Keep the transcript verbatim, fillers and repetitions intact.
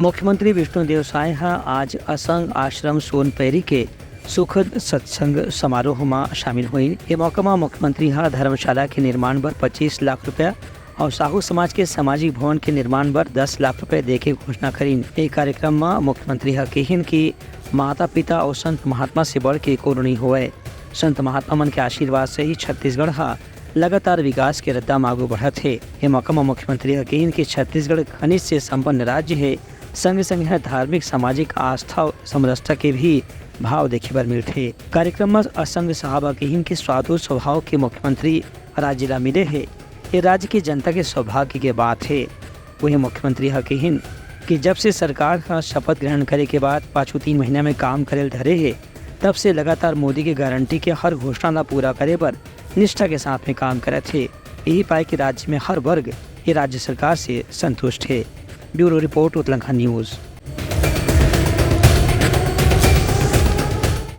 मुख्यमंत्री विष्णुदेव साय ह आज असंग आश्रम सोनपैरी के सुखद सत्संग समारोह म शामिल होइन। ए मौका म मुख्यमंत्री ह धर्मशाला के निर्माण बर पच्चीस लाख रुपया अउ साहू समाज के सामाजिक भवन के निर्माण बर दस लाख रुपया दे के घोषणा करिन। ए कार्यक्रम म मुख्यमंत्री ह किहिन कि माता पिता अउ संत महात्मा से बढ़ के कोनो नइ होवय। संत महात्मा मन के आशीर्वाद से ही छत्तीसगढ़ ह लगातार विकास के रद्दा म आगू बढ़त हे। ए मौका म मुख्यमंत्री ह किहिन कि छत्तीसगढ़ खनिज से संपन्न राज्य हे, संगे संगे ह धार्मिक, सामाजिक आस्था अउ समरसता के भी भाव देखे बर मिलथे। कार्यक्रम म असंग साहब ह किहिन कि साधु स्वभाव के मुख्यमंत्री राज्य ला मिले हे, ये राज्य के जनता के सौभाग्य के बात हे। वहीं मुख्यमंत्री ह किहिन कि जब से सरकार ह शपथ ग्रहण करे के बाद पाछू तीन महीना में काम करे ल धरे हे, तब से लगातार मोदी के गारंटी के हर घोषणा ला पूरा करे बर निष्ठा के साथ में काम करत हे। यही पाए कि राज्य में हर वर्ग ये राज्य सरकार से संतुष्ट हे। Bureau report, Utlankha news.